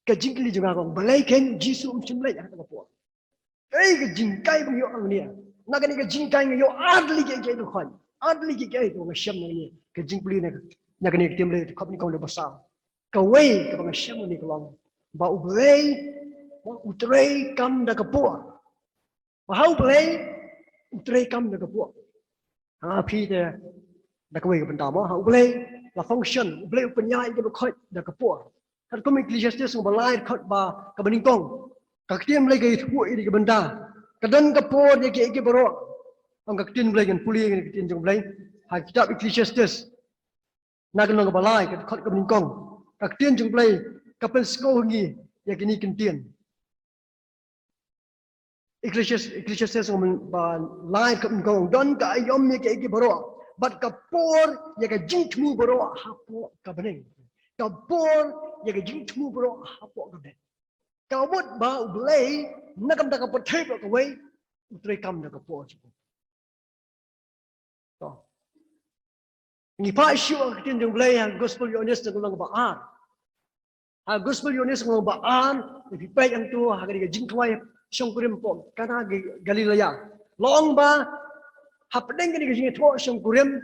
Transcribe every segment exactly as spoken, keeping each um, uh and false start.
Ka jingkylli jong nga ka long, balei kein Jisu um shym leit ha kata ka por? Ei, ka jinghikai ba ngi ïoh hangne. Na kane ka jinghikai ngi ïoh ar tylli kiei kiei ki khot. Ar tylli kiei kiei ba nga shem hangne. Ka jingpule na, na kane ka ktien Blei ka dkhot kaba nyngkong dkhot ba saw. Kawei kaba nga shem hangne ka long ba U Blei, ba U Trai kam da ka por. Ba ha U Blei, U Trai kam da ka por. Ha phi te, da kawei ka bynta mo, ha U Blei la function, U Blei u pynïaid ïa kiba khot da ka por. Katkum Ecclesiastes lynnong ba lai dkhot ba kaba nyngkong. Ka ktien Blei ka ïathuh ïa kane ka bynta. Ka don ka por ïa kiei kiei baroh. Ong ka ktien Blei, ngan pule ïa ka ktien jong U Blei ha kitab Ecclesiastes. Na ka lynnong kaba lai, ka dkhot kaba nyngkong. Ka ktien jong U Blei ka pynsngew ha ngi ïa kine ki ktien. Ecclesiastes, Ecclesiastes lynnong ba lai dkhot kaba nyngkong, don ka aïom ïa kiei kiei baroh, bad ka por ïa ka jingthmu baroh hapoh ka bneng. Ka por ïa ka jingthmu baroh hapoh ka bneng. Ka mut ba U Blei, na ka bynta ka pyrthei baroh kawei, U Trai kam da ka por. To. Ngi phai shuh ha ka ktien jong U Blei ha Gospel Ïoannis lynnong ba ar. Ha Gospel Ïoannis lynnong ba ar, ngi peit hangto ha kane ka jingkhawai shongkurim hapoh Kana Ga-, Galilea. La ong ba hapdeng kane ka jingïathuh shongkurim,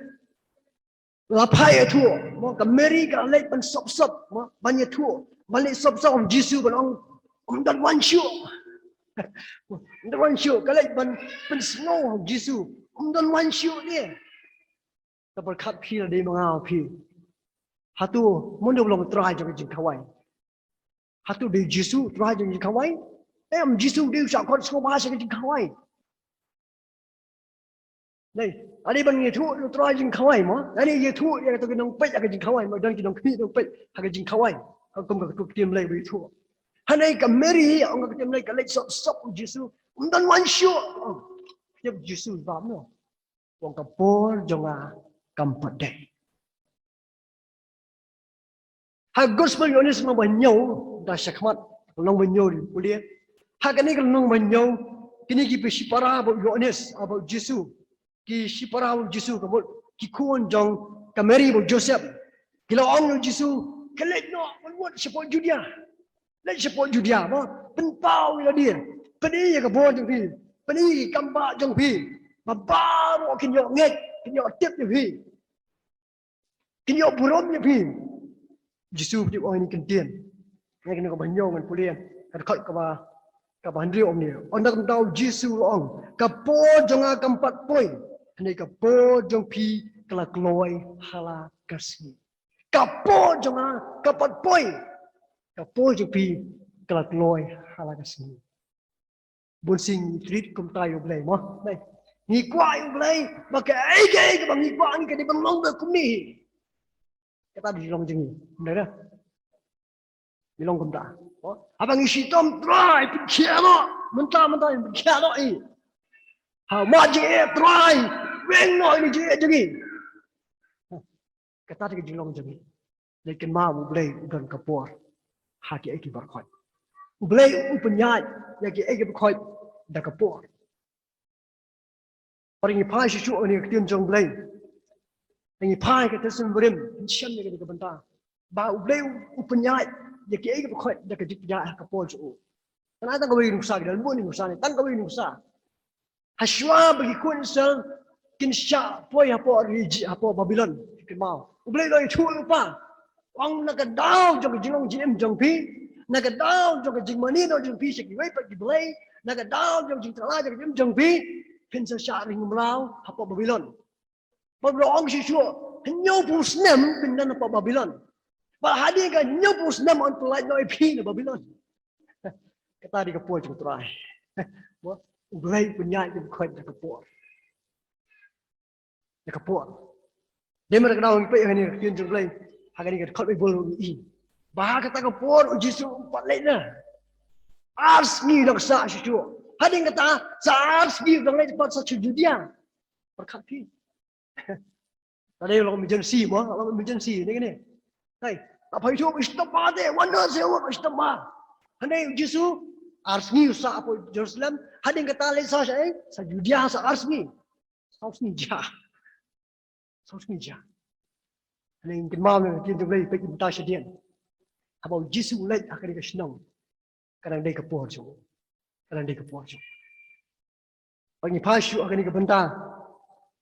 la phai ïathuh, mo, ka Mary ka leit ban sop sop, mo, ban ïathuh, ban leit sop sop ha U Jisu ban ong, um don wan shuh. Um don wan shuh, ka leit ban pynsngew ha U Jisu, um don wan shuh ne. Te pyrkhat phi lade ma nga phi. Hato mano ba long trai jong ka jingkhawai? Hato dei U Jisu trai jong ka jingkhawai? Em, U Jisu dei u shah khot sngewbha sha ka jingkhawai. Dei, lada ban ïathuh ïa u trai jingkhawai mo, lada ïathuh ïa kato ki nongpeit ha ka jingkhawai mo, don ki nongkhmih nongpeit ha ka jingkhawai. Ka kum ka ktien Blei ba ïathuh. Hangne ka Mary, ong ka ktien Blei ka leit sop sop U Jisu. Um don wan shuh. Ong. Ïa U Jisu ba mo. Ong ka por jong nga kam pat dei. Ha Gospel Ïoannis lynnong ba hynñiew, da shakhmat, lynnong ba hynñiew ri pule. Ha kane ka lynnong ba hynñiew, kine ki shipara bad u Ïoannis, bad u Jisu. Ki shipara bad u Jisu ka mut, ki khun jong ka Mary bad u Joseph. Ki la ong ïa u Jisu, khie leit noh, ban wad shapoh Judia. Leit shapoh Judia, mo, pynpaw ïa lade. Pyni ïa ka bor jong phi. Pyni ïa ka kam bah jong phi. Ba baroh kin ïoh ngeit, kin ïoh tip ïa phi. Kin ïoh burom ïa phi. Jisu u ong ïa kine ki ktien. Ngan kane kaba hynñiew ngan pule. Ka dkhot kaba, kaba hynriew ong ne. Ynda kumta u Jisu u ong, ka por jong nga kam pat poi. Hynrei ka por jong phi ka la kloi ha la ka sngi. Ka por jong nga kam pat poi. Ka por jong phi ka la kloi ha la ka sngi. Bun sien ngi treat kumta ïa U Blei mo. Ngi kwah ïa U Blei ba kaei kaei kaba ngi kwah ngi ka dei ban long ba kumne. Kata dei long jong ngi. Ngi long kumta. Haba ngi shitom, Trai, pynkhiah noh. Mynta mynta pynkhiah noh ïa. Ha ma jingeh, Trai, weng noh ïa jingeh jong ngi. Kata dei ka jinglong jong ngi. Lei kynmaw U Blei u don ka por ha kiei kiei baroh. U Blei u pynïaid ïa kiei kiei baroh da ka por. Pat ngi phai shuh shuh ïa ka ktien jong U Blei. Ngi phai ka ktien barim, ngi shem ïa ka bynta ba U Blei u pynïaid ïa kiei kiei baroh da ka jingpynïaid ha ka por jong u. Tang kawei nuksa, ki don bun nuksa ne, tang kawei nuksa. Hashwa ba ki khun Israel kin shah poi hapoh ri Ij-, hapoh Babilon, ki kynmaw. U Blei u la ïathuh lypa. Ong na ka daw jong ka jinglong jingim jong phi, na ka daw jong ka jingmane noh jong phi sha kiwei pat ki blei, na ka daw jong ka jingthala jong ka jingim jong phi, phin sa shah ring mraw hapoh Babilon. Bad u la ong shuh shuh, hynñiewphew snem phin don hapoh Babilon. Bad hadien ka hynñiewphew snem yn pyllait noh ïa phi na Babilon. Kata dei ka por jong U Trai. Mo, U Blei u pynïaid ïa ki baroh da ka por. Da ka por. Dei namar kata ngi peit ha kane ka ktien jong U Blei. Ha kane ka dkhot Baibl ngi i ba ha kata ka por U Jisu um pat leit na. Ar sngi u dang sah shuh shuh. Hadien kata sa ar sngi u dang leit pat sha Judia. Pyrkhat phi. Ka dei long emergency mo, long emergency ne kane. Hai, ta phai shuh ba shitom bha te, wan noh sha U ba shitom bha. Hangne U Jisu ar sngi u sah hapoh Jerusalem, hadien kata leit sah sha ei, sha Judia sah ar sngi. Saw sngi jia. Saw sngi jia. Hangne ngi kynmaw ïa ka ktien jong U Blei, peit kumta shadien. Haba u Jisu u leit ha kane ka shnong, ka dang dei ka por jong u. Ka dang dei ka por jong u. Ba ngi phai shuh ha kane ka bynta,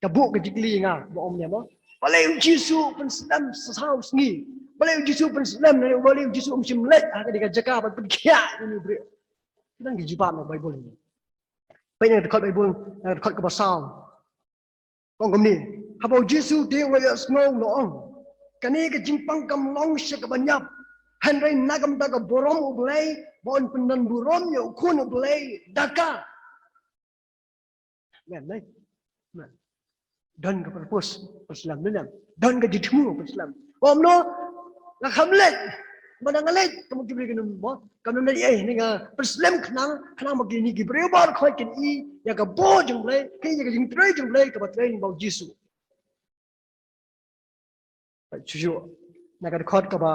ka buh ka jingkylli nga ba ong ne mo, balei u Jisu u pynslem sa saw sngi? Balei u Jisu u pynslem ne? Balei u Jisu um shym leit ha kane ka jaka ban pynkhiah ïa une u briew? Ki dang ki jubab na Baibl ne. Peit na ka dkhot Baibl, na ka dkhot kaba saw. Ong kumne, haba u Jisu u tip, u la ïohsngew, u la ong, kane ka jingpang kam long sha kaba ñiap. Hynrei na ka bynta ka burom U Blei, ba un pyndon burom ïa u Khun U Blei da ka. Amen, amen. Don ka purpose pynslem, ne? Don ka jingthmu pynslem. Ym no, nga kham leit. Ba dang leit, ka mut ki briew kin ym mo, kam leit ei, ne nga pynslem khnang, khnang ba kine ki briew baroh khoit kin i ïa ka bor jong U Blei, kin i ïa ka jingtrei jong U Blei, kaba trei lyngba u Jisu. Shuh shuh na ka dkhot kaba,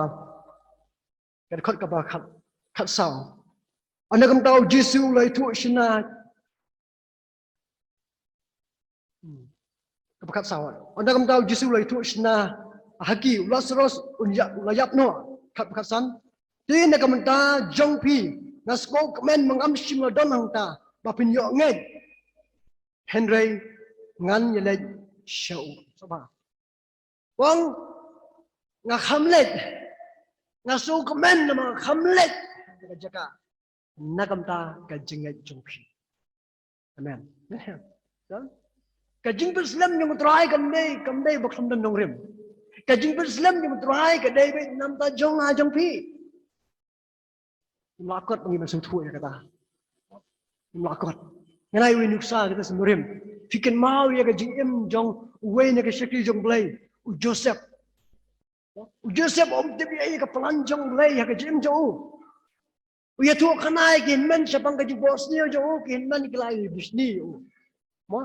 ka dkhot kaba khat, khatsaw. Ynda kumta u Jisu u la ïathuh shynna. Hmm. Kaba khatsaw. Ynda kumta u Jisu u la ïathuh shynna ha ki, u Lasaros un ïap, u la ïap noh. Khat, khatsan. Te na ka bynta jong phi, nga sngewkmen ba ngam shym la don hangta ba phin ïoh ngeit. Hynrei ngan ïaleit sha u. Sngewbha. Ong, nga kham leit. Nga sngewkmen namar nga kham leit. Ka jaka. Na ka bynta ka jingngeit jong phi. Amen. Ka jingpynslem jong U Trai kam dei, kam dei ba khlem don nongrim. Ka jingpynslem jong U Trai ka dei beit na ka bynta jong nga jong phi. Ngim lah kot ba ngin sngewthuh ïa kata. Ngim lah kot. Nga ai iwei i nuksa kita sngewrim. Phi kynmaw ïa ka jingim jong uwei na ki shakri jong U Blei, u Joseph. U Joseph um tip ïa ka plan jong U Blei ha ka jingim jong u. U ïathuh khana ïa ki hynmen shaphang ka jingphohsniew jong u, ki hynmen ki la ïa bishni ïa u. Mo?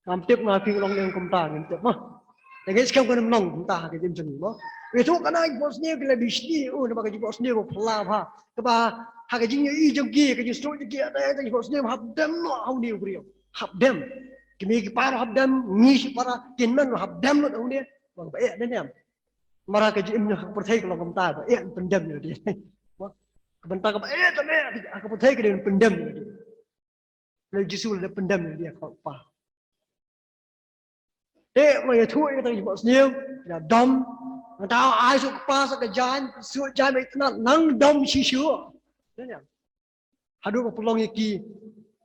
Ngam tip nga phi long ne kumta, ngam tip mo. Te ngeit skhem kan ym long kumta ha ka jingim jong ngi mo. U ïathuh khana ïa ki jingphohsniew ki la bishni ïa u, namar ka jingphohsniew ka phylla bha. Kaba ha ka jingïohi jong ki, ka jingsngewthuh jong ki, ka jingphohsniew hap dem noh ha une u briew. Hap dem. Ki mei ki pa ruh hap dem, ngi shi para, ki hynmen ruh hap dem noh ha une. Ba eh ne em. Namar ka jingim jong ka pyrthei ka long kumta, ba eh pyndem ïa lade. Ka bynta kaba eh tam eh ka pyrthei ka dei pyndem ïa lade. Lei Jisu u la pyndem ïa lade ha khmat u Kpa. Te u la ïathuh ïa kata ka jingphohsniew, ïa dom. Nangta u ai shuh u Kpa sa ka jaiñ, shuh jaiñ ba itynnad, nang dom shisha. Haduh ba pynlong ïa ki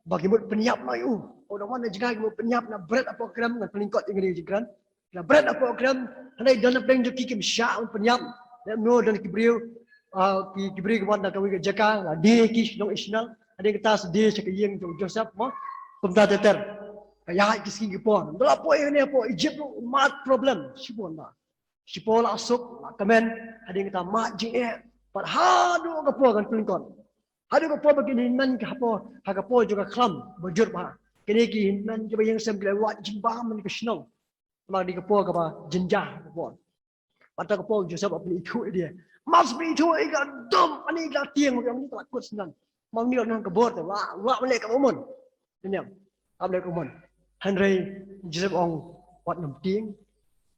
ba ki mut pynïap noh ïa u. U da wan na jngai ki mut pynïap, na bret hapoh krem, ngan pynlyngkot ïa kane ka jingkren. Na bret hapoh krem, hynrei don na pdeng jong ki kim shah ban pynïap. Lehse don ki briew, ah, ki, ki briew ki wan na kawei ka jaka, la die ki shnong Ishmael. Hadien kata sa die sha ka ïing jong Joseph mo. Kumta ter ter. Ka ïaid ki sngi ki por. Ynda la poi ïa kane hapoh Egypt ruh, mad problem shibun ba. Shipor la suk, la kmen, hadien kata mad jingeh. Pat haduh ka por, ngan pynlyngkot. Haduh ka por ba kin hynmen ha ka por, ha ka por jong ka khlam ba jur bha. Kine ki hynmen kiba ïeng sem ki la wad jingbam ha kane ka shnong. Namar kane ka por kaba jynjar ka por. Bad kata ka por Joseph u la pynithuh ïa ki. Mas pynithuh ïa ki, dom, ani ka tieng, ïa ani ka la kut sngewbha. Mo, ngi la nang ka bor te, la, la, leh ka mon. Te niam, la leh ka mon. Hynrei Joseph u ong, wat nym tieng,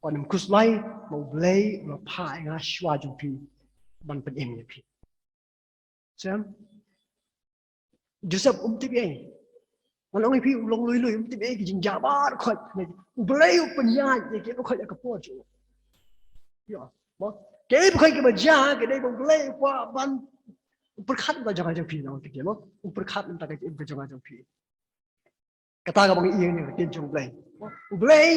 wat nym khuslai, namar U Blei u la phah ïa nga shuwa jong phi ban pynim ïa phi. Joseph um tip ei. Ngan ong ïa phi, u long lui lui, um tip ei ki jingjia baroh khoit. U Blei u pynïaid ïa ki baroh khoit ha ka por jong u. Ïa, mo. Ki baroh khoit kiba jia, ki dei ba U Blei u kwah ban, u pyrkhat na ka jong nga jong phi, ngan ong ïa phi, mo. U pyrkhat na ka jong nga jong phi. Kata kaba ngi ïohi na ka ktien jong U Blei. U Blei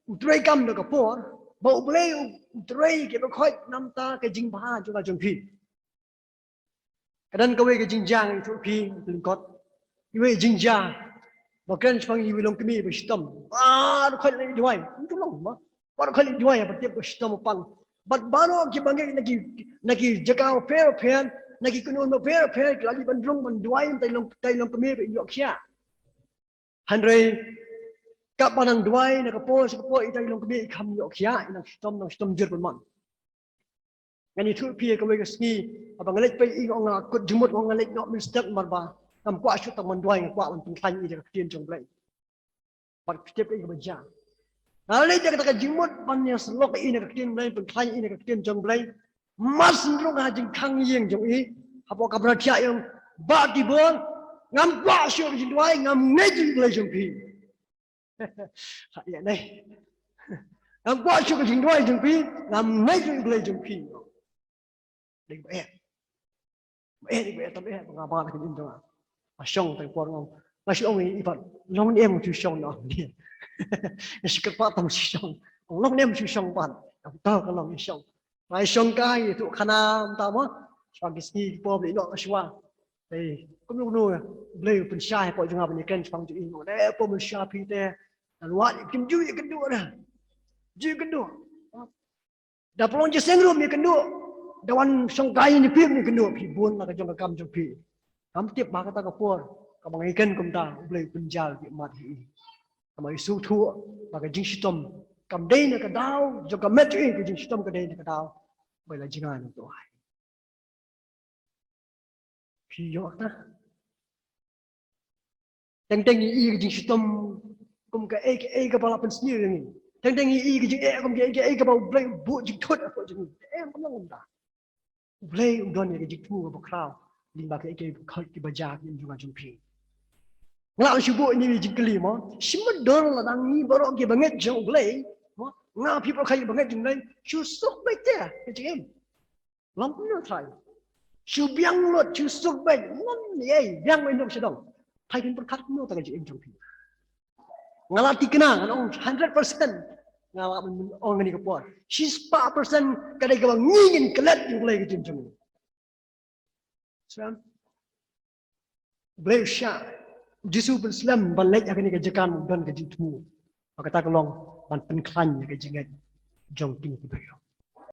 u trei kam da ka por, ba U Blei u trei ki baroh khoit namar ka jingbha jong nga jong phi. Ka don kawei ka jingjia ngan ïathuh ïa phi lyngkot. Iwei jingjia ba kren shaphang iwei i longkmie ba shitom. Baroh khoit leit duwai. Ngi long mo. Baroh khoit leit duwai, ba tip ba shitom u pang. Bad baroh kiba ngeit na ki, na ki jaka bapher bapher, na ki kynhun bapher bapher, ki la leit ban rung ban duwai ïa i long, ïa i longkmie ba in ïoh khiah. Hynrei katba nang duwai na ka por sha ka por, ita i longkmie i kham ïoh khiah, i nang shitom, nang shitom jur ban mon. Ngan ïathuh ïa phi kawei ka sngi, haba nga leit peit ïing, nga kut jingmut, nga leit noh mynstep namar ba ngam kwah shuh tang ban duwai, nga kwah ban pynkhlaiñ ïa ka ktien jong U Blei. Bad phi tip ïa kaba jia. Nga leit da kata ka jingmut ban ïasyllok ïa ka ktien Blei, pynkhlaiñ ïa ka ktien jong U Blei. Mas nrung ha jingkhang ïing jong i, hapoh kamra thiah ïing, ba ki bor, ngam kwah shuh ka jingduwai, ngam ngeit ïa u Blei jong phi. Ha ïa ne. Ngam kwah shuh ka jingduwai jong phi, ngam ngeit ïa u Blei jong phi. Dei ba eh. Ba eh, dei ba eh, tam eh, ba nga ba ka jingim jong nga. Nga shong tang por ngong. Nga shu ong i pat, long ne em shu shong na ong ne. Nga shu kyrpad tang shu shong. Ong long ne em shu shong pat. Ong to ka long i shong. Nga shong kai tu khana mynta mo. Shong ki sngi ki por ni no shwa. Ei, kumno kumno Blei u pynshai hapoh jong nga ban ïakren shaphang jong i. Dei por mynsha phi te. Ngan wad kim ju ïakynduh da. Ju ïakynduh. Da pynlong jingïaseng ruh ym ïakynduh. Da wan shong kai ne phi ym ïakynduh, phi bun la ka jong ka kam jong phi. Ngam tip ba kata ka por kaba nga ïakren kumta U Blei u pynjah ki mat hi. Namar i sngewthuh ba ka jingshitom kam dei na ka daw jong ka met jong i, ka jingshitom ka dei na ka daw ba i la jngai na u duwai. Phi ïoh ta. Teng teng i i ka jingshitom kum kaei kaei kaba la pynsniew ïa ngi. Teng teng i i ka jingeh kum kaei kaei kaba U Blei u buh jingthut hapoh jong ngi. Em, kam long kumta. U Blei u don ïa ka jingthmu kaba khraw lyngba kaei kaei kiba jia ha ki jingim jong phi. Nga la shu buh ïa kine ki jingkylli mo. Shi mut don la dang ngi baroh kiba ngeit jong U Blei mo. Nga phi baroh kiba ngeit jong U Blei. Shu suk beit te ka jingim. Long kumno trai. Shu biang lut, shu suk beit, ngam ïa biang beit noh sha dong. Trai phin pyrkhat kumno ta ka jingim jong phi. Nga la thikna, ngan ong hundred percent. Nga la ban ong kane ka por. Shispah percent ka dei kaba ngi ngin klet ïa U Blei ka jingim jong ngi. Shem. U Blei u shah. U Jisu u pynslem ban leit ha kane ka jaka ban don ka jingthmu. Ba kata ka long ban pynkhlaiñ ïa ka jingngeit jong kine ki briew.